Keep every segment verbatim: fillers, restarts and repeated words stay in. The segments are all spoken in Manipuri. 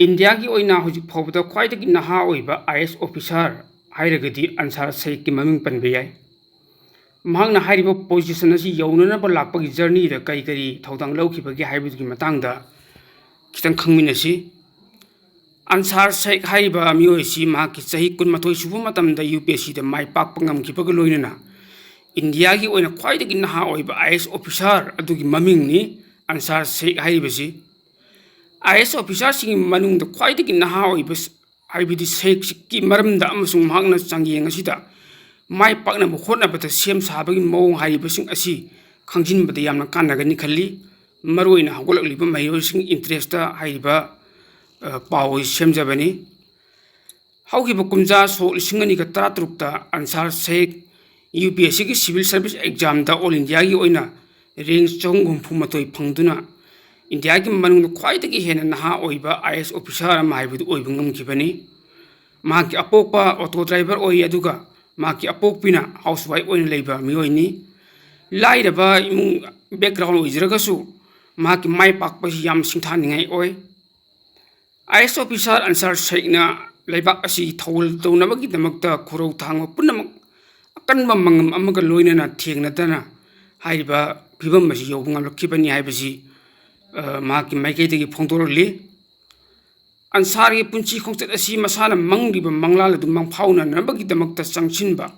ꯏꯟꯗꯤꯌꯥꯒꯤ ꯑꯣꯏꯅ ꯍꯧꯖꯤꯛ ꯐꯥꯎꯕꯗ ꯈ꯭ꯋꯥꯏꯗꯒꯤ ꯅꯍꯥ ꯑꯣꯏꯕ IAS officer ꯍꯥꯏꯔꯒꯗꯤ ꯑꯟꯁꯥꯔ ꯁꯦꯈꯀꯤ ꯃꯃꯤꯡ ꯄꯟꯕ ꯌꯥꯏ꯫ ꯃꯍꯥꯛꯅ ꯍꯥꯏꯔꯤꯕ position ꯑꯁꯤ ꯌꯧꯅꯅꯕ ꯂꯥꯛꯄꯒꯤ journeyꯗ ꯀꯔꯤ ꯀꯔꯤ ꯊꯧꯗꯥꯡ ꯂꯧꯈꯤꯕꯒꯦ ꯍꯥꯏꯕꯗꯨꯒꯤ ꯃꯇꯥꯡꯗ ꯈꯤꯇꯪ ꯈꯪꯃꯤꯟꯅꯁꯤ꯫ ꯑꯟꯁꯥꯔ ꯁꯦꯈ ꯍꯥꯏꯔꯤꯕ ꯃꯤꯑꯣꯏ ꯑꯁꯤ ꯃꯍꯥꯛꯀꯤ ꯆꯍꯤ ꯀꯨꯟꯃꯥꯊꯣꯏ ꯁꯨꯕ ꯃꯇꯝꯗ UPSCꯗ ꯃꯥꯏ ꯄꯥꯛꯄ ꯉꯝꯈꯤꯕꯒ ꯂꯣꯏꯅꯅ ꯏꯟꯗꯤꯌꯥꯒꯤ ꯑꯣꯏꯅ ꯈ꯭ꯋꯥꯏꯗꯒꯤ ꯅꯍꯥ ꯑꯣꯏꯕ IAS officer ꯑꯗꯨꯒꯤ ꯃꯃꯤꯡꯅꯤ ꯑꯟꯁꯥꯔ ꯁꯦꯈ ꯍꯥꯏꯔꯤꯕꯁꯤ꯫ IAS officerꯁꯤꯡꯒꯤ ꯃꯅꯨꯡꯗ ꯈ꯭ꯋꯥꯏꯗꯒꯤ ꯅꯍꯥ ꯑꯣꯏꯕ ꯍꯥꯏꯕꯗꯤ ꯁꯦꯈꯀꯤ ꯃꯔꯝꯗ ꯑꯃꯁꯨꯡ ꯃꯍꯥꯛꯅ ꯆꯥꯡꯌꯦꯡ ꯑꯁꯤꯗ ꯃꯥꯏ ꯄꯥꯛꯅꯕ ꯍꯣꯠꯅꯕꯗ ꯁꯦꯝ ꯁꯥꯕꯒꯤ ꯃꯑꯣꯡ ꯍꯥꯏꯔꯤꯕꯁꯤꯡ ꯑꯁꯤ ꯈꯪꯖꯤꯟꯕꯗ ꯌꯥꯝꯅ ꯀꯥꯟꯅꯒꯅꯤ ꯈꯜꯂꯤ꯫ ꯃꯔꯨꯑꯣꯏꯅ ꯍꯧꯒꯠꯂꯛꯂꯤꯕ ꯃꯍꯩꯔꯣꯏꯁꯤꯡ interestꯇ ꯍꯥꯏꯔꯤꯕ, ꯑ, ꯄꯥꯎ ꯑꯁꯤ ꯁꯦꯝꯖꯕꯅꯤ꯫ ꯍꯧꯈꯤꯕ ꯀꯨꯝꯖꯥ ꯁꯣꯛ ꯂꯤꯁꯤꯡ ꯑꯅꯤꯒ ꯇꯔꯥꯇꯔꯨꯛꯇ ꯑꯟꯁꯥꯔ ꯁꯦꯈ UPSCꯒꯤ civil service examꯗ all Indiaꯒꯤ ꯑꯣꯏꯅ rank ꯆꯍꯨꯝ ꯍꯨꯝꯐꯨ ꯃꯥꯊꯣꯏ ꯐꯪꯗꯨꯅ ꯏꯟꯗꯤꯌꯥꯒꯤ ꯃꯅꯨꯡꯗ ꯈ꯭ꯋꯥꯏꯗꯒꯤ ꯍꯦꯟꯅ ꯅꯍꯥ ꯑꯣꯏꯕ IAS officer ꯑꯃ ꯍꯥꯏꯕꯗꯨ ꯑꯣꯏꯕ ꯉꯝꯈꯤꯕꯅꯤ꯫ ꯃꯍꯥꯛꯀꯤ ꯑꯄꯣꯛꯄ auto driver ꯑꯣꯏ, ꯑꯗꯨꯒ ꯃꯍꯥꯛꯀꯤ ꯑꯄꯣꯛꯄꯤꯅ housewife ꯑꯣꯏꯅ ꯂꯩꯕ ꯃꯤꯑꯣꯏꯅꯤ꯫ ꯂꯥꯏꯔꯕ ꯏꯃꯨꯡ background ꯑꯣꯏꯖꯔꯒꯁꯨ ꯃꯍꯥꯛꯀꯤ ꯃꯥꯏ ꯄꯥꯛꯄꯁꯤ ꯌꯥꯝ ꯁꯤꯡꯊꯥꯅꯤꯡꯉꯥꯏ ꯑꯣꯏ꯫ IAS officer ꯑꯟꯁꯥꯔ ꯁꯦꯈꯅ ꯂꯩꯕꯥꯛ ꯑꯁꯤ ꯊꯧꯒꯜ ꯇꯧꯅꯕꯒꯤꯗꯃꯛꯇ ꯈꯨꯔꯧ ꯊꯥꯡꯕ ꯄꯨꯝꯅꯃꯛ ꯑꯀꯟꯕ ꯃꯉꯝ ꯑꯃꯒ ꯂꯣꯏꯅꯅ ꯊꯦꯡꯅꯗꯅ ꯍꯥꯏꯔꯤꯕ ꯐꯤꯕꯝ ꯑꯁꯤ ꯌꯧꯕ ꯉꯝꯂꯛꯈꯤꯕꯅꯤ ꯍꯥꯏꯕꯁꯤ, ꯑ, ꯃꯍꯥꯛꯀꯤ ꯃꯥꯏꯀꯩꯗꯒꯤ ꯐꯣꯡꯗꯣꯔꯛꯂꯤ꯫ ꯑꯟꯁꯥꯔꯒꯤ ꯄꯨꯟꯁꯤ ꯈꯣꯡꯆꯠ ꯑꯁꯤ ꯃꯁꯥꯅ ꯃꯪꯂꯤꯕ ꯃꯪꯂꯥꯟ ꯑꯗꯨ ꯃꯪꯐꯥꯎꯅꯅꯕꯒꯤꯗꯃꯛꯇ ꯆꯪꯁꯤꯟꯕ,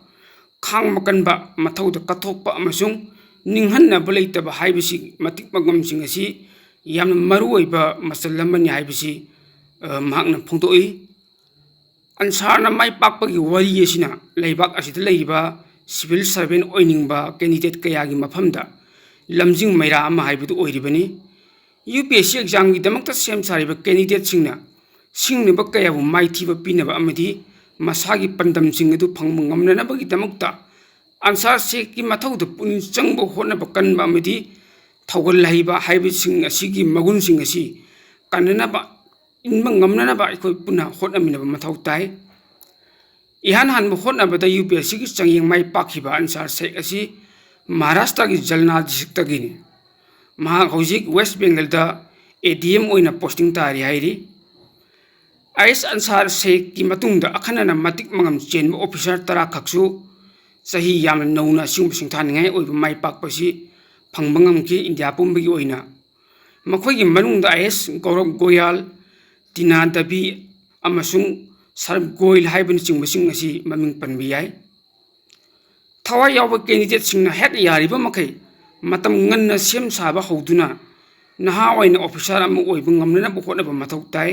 ꯈꯥꯡꯕ ꯀꯟꯕ, ꯃꯊꯧꯗ ꯀꯠꯊꯣꯛꯄ ꯑꯃꯁꯨꯡ ꯅꯤꯡꯍꯟꯅꯕ ꯂꯩꯇꯕ ꯍꯥꯏꯕꯁꯤ ꯃꯇꯤꯛ ꯃꯒꯨꯟꯁꯤꯡ ꯑꯁꯤ ꯌꯥꯝꯅ ꯃꯔꯨꯑꯣꯏꯕ ꯃꯆꯜ ꯑꯃꯅꯤ ꯍꯥꯏꯕꯁꯤ, ꯑ, ꯃꯍꯥꯛꯅ ꯐꯣꯡꯗꯣꯛꯏ꯫ ꯑꯟꯁꯥꯔꯅ ꯃꯥꯏ ꯄꯥꯛꯄꯒꯤ ꯋꯥꯔꯤ ꯑꯁꯤꯅ ꯂꯩꯕꯥꯛ ꯑꯁꯤꯗ ꯂꯩꯔꯤꯕ civil servant ꯑꯣꯏꯅꯤꯡꯕ candidate ꯀꯌꯥꯒꯤ ꯃꯐꯝꯗ ꯂꯝꯖꯤꯡ ꯃꯩꯔꯥ ꯑꯃ ꯍꯥꯏꯕꯗꯨ ꯑꯣꯏꯔꯤꯕꯅꯤ꯫ UPSC examꯒꯤꯗꯃꯛꯇ ꯁꯦꯝ ꯁꯥꯔꯤꯕ candidateꯁꯤꯡꯅ ꯁꯤꯡꯅꯕ ꯀꯌꯥꯕꯨ ꯃꯥꯏꯊꯤꯕ ꯄꯤꯅꯕ ꯑꯃꯗꯤ ꯃꯁꯥꯒꯤ ꯄꯥꯟꯗꯝꯁꯤꯡ ꯑꯗꯨ ꯐꯪꯕ ꯉꯝꯅꯅꯕꯒꯤꯗꯃꯛꯇ ꯑꯟꯁꯥꯔ ꯁꯦꯈꯀꯤ ꯃꯊꯧꯗ ꯄꯨꯛꯅꯤꯡ ꯆꯪꯕ ꯍꯣꯠꯅꯕ ꯀꯟꯕ ꯑꯃꯗꯤ ꯊꯧꯒꯜ ꯍꯩꯕ ꯍꯥꯏꯕꯁꯤꯡ ꯑꯁꯤꯒꯤ ꯃꯒꯨꯟꯁꯤꯡ ꯑꯁꯤ ꯀꯟꯅꯅꯕ, ꯏꯟꯕ ꯉꯝꯅꯅꯕ ꯑꯩꯈꯣꯏ ꯄꯨꯟꯅ ꯍꯣꯠꯅꯃꯤꯟꯅꯕ ꯃꯊꯧ ꯇꯥꯏ꯫ ꯏꯍꯥꯟ ꯍꯥꯟꯕ ꯍꯣꯠꯅꯕꯗ UPSCꯒꯤ ꯆꯥꯡꯌꯦꯡ ꯃꯥꯏ ꯄꯥꯛꯈꯤꯕ ꯑꯟꯁꯥꯔ ꯁꯦꯈ ꯑꯁꯤ ꯃꯍꯥꯔꯥꯁꯇ꯭ꯔꯒꯤ ꯖꯜꯅꯥ districtꯇꯒꯤꯅꯤ꯫ ꯃꯍꯥꯛ ꯍꯧꯖꯤꯛ West Bengalꯗ ADM ꯑꯣꯏꯅ posting ꯇꯥꯔꯤ ꯍꯥꯏꯔꯤ꯫ ꯑꯥꯏ ꯑꯦꯁ ꯑꯟꯁꯥꯔ ꯁꯦꯈꯀꯤ ꯃꯇꯨꯡꯗ ꯑꯈꯟꯅꯅ ꯃꯇꯤꯛ ꯃꯉꯝ ꯆꯦꯟꯕ ꯑꯣꯐꯤꯁꯥꯔ ꯇꯔꯥ ꯈꯛꯁꯨ ꯆꯍꯤ ꯌꯥꯝꯅ ꯅꯧꯅ ꯑꯁꯤꯒꯨꯝꯕ ꯁꯤꯡꯊꯥꯅꯤꯡꯉꯥꯏ ꯑꯣꯏꯕ ꯃꯥꯏ ꯄꯥꯛꯄ ꯑꯁꯤ ꯐꯪꯕ ꯉꯝꯈꯤ ꯏꯟꯗꯤꯌꯥ ꯄꯨꯝꯕꯒꯤ ꯑꯣꯏꯅ꯫ ꯃꯈꯣꯏꯒꯤ ꯃꯅꯨꯡꯗ ꯑꯥꯏ ꯑꯦꯁ ꯒꯧꯔꯕ ꯒꯣꯌꯥꯜ, ꯇꯤꯅꯥ ꯗꯕꯤ ꯑꯃꯁꯨꯡ ꯁꯔꯕ ꯒꯣꯏꯜ ꯍꯥꯏꯕꯅꯆꯤꯡꯕꯁꯤꯡ ꯑꯁꯤ ꯃꯃꯤꯡ ꯄꯟꯕ ꯌꯥꯏ꯫ ꯊꯋꯥꯏ ꯌꯥꯎꯕ ꯀꯦꯟꯗꯤꯗꯦꯠꯁꯤꯡꯅ ꯍꯦꯛ ꯌꯥꯔꯤꯕ ꯃꯈꯩ ꯃꯇꯝ ꯉꯟꯅ ꯁꯦꯝ ꯁꯥꯕ ꯍꯧꯗꯨꯅ ꯅꯍꯥ ꯑꯣꯏꯅ ꯑꯣꯐꯤꯁꯥꯔ ꯑꯃ ꯑꯣꯏꯕ ꯉꯝꯅꯅꯕ ꯍꯣꯠꯅꯕ ꯃꯊꯧ ꯇꯥꯏ꯫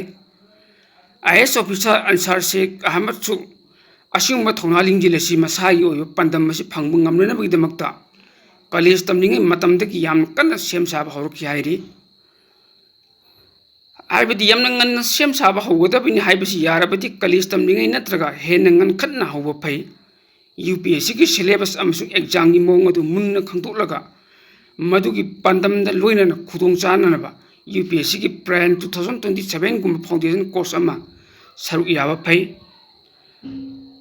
ꯑꯥꯏ ꯑꯦꯁ ꯑꯣꯐꯤꯁꯥꯔ ꯑꯟꯁꯥꯔ ꯁꯦꯈ ꯑꯍꯃꯗꯁꯨ ꯑꯁꯤꯒꯨꯝꯕ ꯊꯧꯅꯥ ꯂꯤꯡꯖꯦꯜ ꯑꯁꯤ ꯃꯁꯥꯒꯤ ꯑꯣꯏꯕ ꯄꯥꯟꯗꯝ ꯑꯁꯤ ꯐꯪꯕ ꯉꯝꯅꯅꯕꯒꯤꯗꯃꯛꯇ ꯀꯣꯂꯦꯖ ꯇꯝꯂꯤꯉꯩ ꯃꯇꯝꯗꯒꯤ ꯌꯥꯝꯅ ꯀꯟꯅ ꯁꯦꯝ ꯁꯥꯕ ꯍꯧꯔꯛꯈꯤ ꯍꯥꯏꯔꯤ꯫ ꯍꯥꯏꯕꯗꯤ ꯌꯥꯝꯅ ꯉꯟꯅ ꯁꯦꯝ ꯁꯥꯕ ꯍꯧꯒꯗꯕꯅꯤ ꯍꯥꯏꯕꯁꯤ ꯌꯥꯔꯕꯗꯤ ꯀꯣꯂꯦꯖ ꯇꯝꯂꯤꯉꯩ ꯅꯠꯇ꯭ꯔꯒ ꯍꯦꯟꯅ ꯉꯟꯈꯠꯅ ꯍꯧꯕ ꯐꯩ꯫ ꯌꯨ ꯄꯤ ꯑꯦꯁ ꯁꯤꯒꯤ ꯁꯤꯂꯦꯕꯁ ꯑꯃꯁꯨꯡ ꯑꯦꯛꯖꯥꯝꯒꯤ ꯃꯑꯣꯡ ꯑꯗꯨ ꯃꯨꯟꯅ ꯈꯪꯗꯣꯛꯂꯒ ꯃꯗꯨꯒꯤ ꯄꯥꯟꯗꯝꯗ ꯂꯣꯏꯅꯅ ꯈꯨꯗꯣꯡ ꯆꯥꯅꯅꯕ ꯌꯨ ꯄꯤ ꯑꯦꯁ ꯁꯤꯒꯤ ꯄ꯭ꯔꯥꯏꯝ ꯇꯨ ꯊꯥꯎꯖꯟ ꯇ꯭ꯋꯦꯟꯇꯤ ꯁꯚꯦꯟꯒꯨꯝꯕ ꯐꯥꯎꯟꯗꯦꯁꯟ ꯀꯣꯔꯁ ꯑꯃ ꯁꯔꯨꯛ ꯌꯥꯕ ꯐꯩ꯫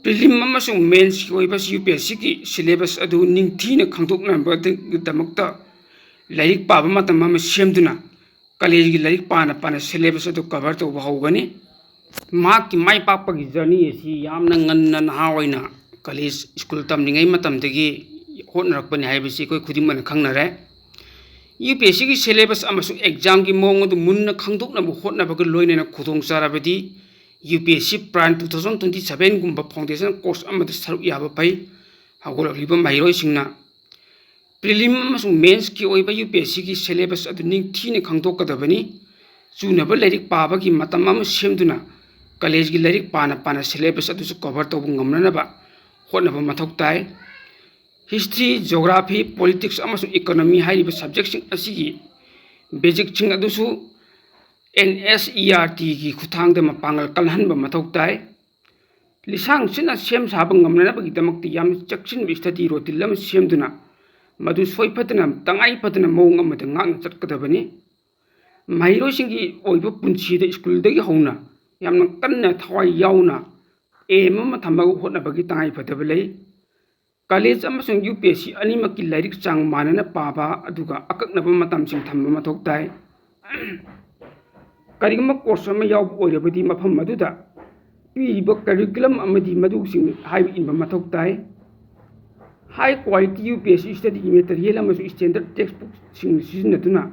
ꯄ꯭ꯔꯤꯂꯤꯝ ꯑꯃꯁꯨꯡ ꯃꯦꯟꯁꯀꯤ ꯑꯣꯏꯕ ꯌꯨ ꯄꯤ ꯑꯦꯁ ꯁꯤꯒꯤ ꯁꯤꯂꯦꯕꯁ ꯑꯗꯨ ꯅꯤꯡꯊꯤꯅ ꯈꯪꯗꯣꯛꯅꯕꯒꯤꯗꯃꯛꯇ ꯂꯥꯏꯔꯤꯛ ꯄꯥꯕ ꯃꯇꯝ ꯑꯃ ꯁꯦꯝꯗꯨꯅ ꯀꯣꯂꯦꯖꯒꯤ ꯂꯥꯏꯔꯤꯛ ꯄꯥꯅ ꯄꯥꯅ ꯁꯤꯂꯦꯕꯁ ꯑꯗꯨ ꯀꯚꯔ ꯇꯧꯕ ꯍꯧꯒꯅꯤ꯫ ꯃꯍꯥꯛꯀꯤ ꯃꯥꯏ ꯄꯥꯛꯄꯒꯤ ꯖꯔꯅꯤ ꯑꯁꯤ ꯌꯥꯝꯅ ꯉꯟꯅ ꯅꯍꯥ ꯑꯣꯏꯅ ꯀꯣꯂꯦꯖ ꯁ꯭ꯀꯨꯜ ꯇꯝꯂꯤꯉꯩ ꯃꯇꯝꯗꯒꯤ ꯍꯣꯠꯅꯔꯛꯄꯅꯤ ꯍꯥꯏꯕꯁꯤ ꯑꯩꯈꯣꯏ ꯈꯨꯗꯤꯡꯃꯛꯅ ꯈꯪꯅꯔꯦ꯫ ꯌꯨ ꯄꯤ ꯑꯦꯁ ꯁꯤꯒꯤ ꯁꯤꯂꯦꯕꯁ ꯑꯃꯁꯨꯡ ꯑꯦꯛꯖꯥꯝꯒꯤ ꯃꯑꯣꯡ ꯑꯗꯨ ꯃꯨꯟꯅ ꯈꯪꯗꯣꯛꯅꯕ ꯍꯣꯠꯅꯕꯒ ꯂꯣꯏꯅꯅ ꯈꯨꯗꯣꯡ ꯆꯥꯔꯕꯗꯤ U P S C prime two thousand twenty ꯁꯚꯦꯟꯒꯨꯝꯕ ꯐꯥꯎꯟꯗꯦꯁꯟ ꯀꯣꯔꯁ ꯑꯃꯗ ꯁꯔꯨꯛ ꯌꯥꯕ ꯐꯩ꯫ ꯍꯧꯒꯠꯂꯛꯂꯤꯕ ꯃꯍꯩꯔꯣꯏꯁꯤꯡꯅ ꯄ꯭ꯔꯤꯂꯤꯝ ꯑꯃꯁꯨꯡ ꯃꯦꯟꯁꯀꯤ ꯑꯣꯏꯕ ꯌꯨ ꯄꯤ ꯑꯦꯁ ꯁꯤꯒꯤ ꯁꯤꯂꯦꯕꯁ ꯑꯗꯨ ꯅꯤꯡꯊꯤꯅ ꯈꯪꯗꯣꯛꯀꯗꯕꯅꯤ꯫ ꯆꯨꯅꯕ ꯂꯥꯏꯔꯤꯛ ꯄꯥꯕꯒꯤ ꯃꯇꯝ ꯑꯃ ꯁꯦꯝꯗꯨꯅ ꯀꯣꯂꯦꯖꯒꯤ ꯂꯥꯏꯔꯤꯛ ꯄꯥꯅ ꯄꯥꯅ ꯁꯤꯂꯦꯕꯁ ꯑꯗꯨꯁꯨ ꯀꯚꯔ ꯇꯧꯕ ꯉꯝꯅꯅꯕ ꯍꯣꯠꯅꯕ ꯃꯊꯧ ꯇꯥꯏ꯫ ꯍꯤꯁꯇ꯭ꯔꯤ, ꯖꯣꯒ꯭ꯔꯥꯐꯤ, ꯄꯣꯂꯤꯇꯤꯛꯁ ꯑꯃꯁꯨꯡ ꯏꯀꯣꯅꯣꯃꯤ ꯍꯥꯏꯔꯤꯕ ꯁꯕꯖꯦꯛꯁꯤꯡ ꯑꯁꯤꯒꯤ ꯕꯦꯖꯤꯛꯁꯤꯡ ꯑꯗꯨꯁꯨ ꯑꯦꯟ ꯑꯦꯁ ꯏ ꯑꯥꯔ ꯇꯤꯒꯤ ꯈꯨꯠꯊꯥꯡꯗ ꯃꯄꯥꯡꯒꯜ ꯀꯜꯍꯟꯕ ꯃꯊꯧ ꯇꯥꯏ꯫ ꯂꯤꯁꯥꯡꯁꯤꯠꯅ ꯁꯦꯝ ꯁꯥꯕ ꯉꯝꯅꯅꯕꯒꯤꯗꯃꯛꯇ ꯌꯥꯝꯅ ꯆꯦꯛꯁꯤꯟꯕ ꯏꯁꯇꯗꯤ ꯔꯣꯇꯤꯟ ꯑꯃ ꯁꯦꯝꯗꯨꯅ ꯃꯗꯨ ꯁꯣꯏ ꯐꯗꯅ, ꯇꯉꯥꯏ ꯐꯗꯅ ꯃꯑꯣꯡ ꯑꯃꯗ ꯉꯥꯛꯅ ꯆꯠꯀꯗꯕꯅꯤ꯫ ꯃꯍꯩꯔꯣꯏꯁꯤꯡꯒꯤ ꯑꯣꯏꯕ ꯄꯨꯟꯁꯤꯗ ꯁ꯭ꯀꯨꯜꯗꯒꯤ ꯍꯧꯅ ꯌꯥꯝꯅ ꯀꯟꯅ ꯊꯋꯥꯏ ꯌꯥꯎꯅ ꯑꯦꯝ ꯑꯃ ꯊꯝꯃꯒ ꯍꯣꯠꯅꯕꯒꯤ ꯇꯉꯥꯏ ꯐꯗꯕ ꯂꯩ꯫ ꯀꯣꯂꯦꯖ ꯑꯃꯁꯨꯡ ꯌꯨ ꯄꯤ ꯑꯦꯁ ꯁꯤ ꯑꯅꯤꯃꯛꯀꯤ ꯂꯥꯏꯔꯤꯛ ꯆꯥꯡ ꯃꯥꯟꯅꯅ ꯄꯥꯕ, ꯑꯗꯨꯒ ꯑꯀꯛꯅꯕ ꯃꯇꯝꯁꯤꯡ ꯊꯝꯕ ꯃꯊꯧ ꯇꯥꯏ꯫ ꯀꯔꯤꯒꯨꯝꯕ course ꯑꯃ ꯌꯥꯎꯕ ꯑꯣꯏꯔꯕꯗꯤ ꯃꯐꯝ ꯑꯗꯨꯗ ꯄꯤꯔꯤꯕ curriculum ꯑꯃꯗꯤ ꯃꯗꯨꯁꯤꯡ ꯍꯥꯏꯕ ꯏꯟꯕ ꯃꯊꯧ ꯇꯥꯏ꯫ High quality U P S C study material ꯑꯃꯁꯨꯡ standard textbookꯁꯤꯡ ꯁꯤꯖꯤꯟꯅꯗꯨꯅ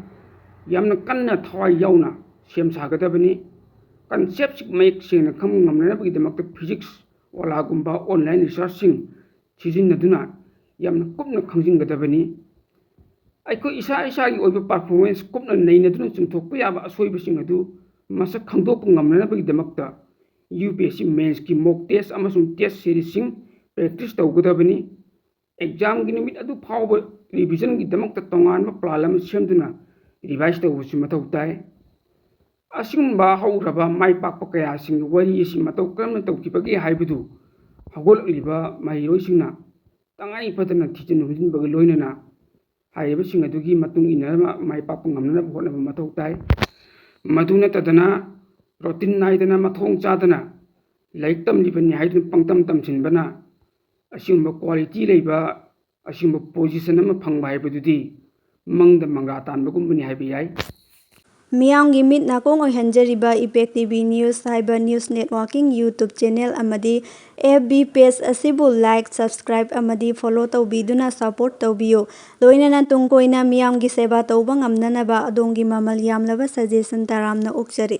ꯌꯥꯝꯅ ꯀꯟꯅ ꯊꯋꯥꯏ ꯌꯥꯎꯅ ꯁꯦꯝ ꯁꯥꯒꯗꯕꯅꯤ꯫ Conceptꯁꯤꯡ ꯃꯌꯦꯛ ꯁꯦꯡꯅ ꯈꯪꯕ ꯉꯝꯅꯅꯕꯒꯤꯗꯃꯛꯇ physics ꯋꯥꯂꯥꯒꯨꯝꯕ online resourceꯁꯤꯡ ꯁꯤꯖꯤꯟꯅꯗꯨꯅ ꯌꯥꯝꯅ ꯀꯨꯞꯅ ꯈꯪꯖꯤꯟꯒꯗꯕꯅꯤ꯫ ꯑꯩꯈꯣꯏ ꯏꯁꯥ ꯏꯁꯥꯒꯤ ꯑꯣꯏꯕ performance ꯀꯨꯞꯅ ꯅꯩꯅꯗꯨꯅ ꯆꯨꯝꯊꯣꯛꯄ ꯌꯥꯕ ꯑꯁꯣꯏꯕꯁꯤꯡ ꯑꯗꯨ ꯃꯁꯛ ꯈꯪꯗꯣꯛꯄ ꯉꯝꯅꯅꯕꯒꯤꯗꯃꯛꯇ U P S C mainsꯀꯤ mock test ꯑꯃꯁꯨꯡ test seriesꯁꯤꯡ practice ꯇꯧꯒꯗꯕꯅꯤ꯫ Examꯒꯤ ꯅꯨꯃꯤꯠ ꯑꯗꯨ ꯐꯥꯎꯕ revisionꯒꯤꯗꯃꯛꯇ ꯇꯣꯉꯥꯟꯕ plan ꯑꯃ ꯁꯦꯝꯗꯨꯅ revise ꯇꯧꯕꯁꯨ ꯃꯊꯧ ꯇꯥꯏ꯫ ꯑꯁꯤꯒꯨꯝꯕ ꯍꯧꯈ꯭ꯔꯕ ꯃꯥꯏ ꯄꯥꯛꯄ ꯀꯌꯥꯁꯤꯡꯒꯤ ꯋꯥꯔꯤ ꯑꯁꯤ ꯃꯇꯧ ꯀꯔꯝꯅ ꯇꯧꯈꯤꯕꯒꯦ ꯍꯥꯏꯕꯗꯨ ꯍꯧꯒꯠꯂꯛꯂꯤꯕ ꯃꯍꯩꯔꯣꯏꯁꯤꯡꯅ ꯇꯉꯥꯏ ꯐꯗꯅ ꯊꯤꯖꯤꯟ ꯍꯨꯝꯖꯤꯟꯕꯒ ꯂꯣꯏꯅꯅ ꯍꯥꯏꯔꯤꯕꯁꯤꯡ ꯑꯗꯨꯒꯤ ꯃꯇꯨꯡ ꯏꯟꯅꯅꯕ ꯃꯥꯏ ꯄꯥꯛꯄ ꯉꯝꯅꯅꯕ ꯍꯣꯠꯅꯕ ꯃꯊꯧ ꯇꯥꯏ꯫ ꯃꯗꯨ ꯅꯠꯇꯗꯅ routine ꯅꯥꯏꯗꯅ ꯃꯊꯣꯡ ꯆꯥꯗꯅ ꯂꯥꯏꯔꯤꯛ ꯇꯝꯂꯤꯕꯅꯤ ꯍꯥꯏꯗꯨꯅ ꯄꯪꯇꯝ ꯇꯝꯁꯤꯟꯕꯅ ꯑꯁꯤꯒꯨꯝꯕ quality ꯂꯩꯕ ꯑꯁꯤꯒꯨꯝꯕ position ꯑꯃ ꯐꯪꯕ ꯍꯥꯏꯕꯗꯨꯗꯤ ꯃꯪꯗ ꯃꯪꯒ꯭ꯔꯥ ꯇꯥꯟꯕꯒꯨꯝꯕꯅꯤ ꯍꯥꯏꯕ ꯌꯥꯏ꯫ ꯃꯤꯌꯥꯝꯒꯤ ꯃꯤꯠ ꯅꯥꯀꯣꯡ ꯑꯣꯏꯍꯟꯖꯔꯤꯕ Impact T V News ꯍꯥꯏꯕ news networking YouTube channel ꯑꯃꯗꯤ F B page ꯑꯁꯤꯕꯨ like, subscribe ꯑꯃꯗꯤ follow ꯇꯧꯕꯤꯗꯨꯅ support ꯇꯧꯕꯤꯌꯨ꯫ ꯂꯣꯏꯅꯅ ꯇꯨꯡ ꯀꯣꯏꯅ ꯃꯤꯌꯥꯝꯒꯤ ꯁꯦꯕꯥ ꯇꯧꯕ ꯉꯝꯅꯅꯕ ꯑꯗꯣꯝꯒꯤ ꯃꯃꯜ ꯌꯥꯝꯂꯕ suggestion ꯇꯔꯥꯝꯅ ꯑꯣꯛꯆꯔꯤ꯫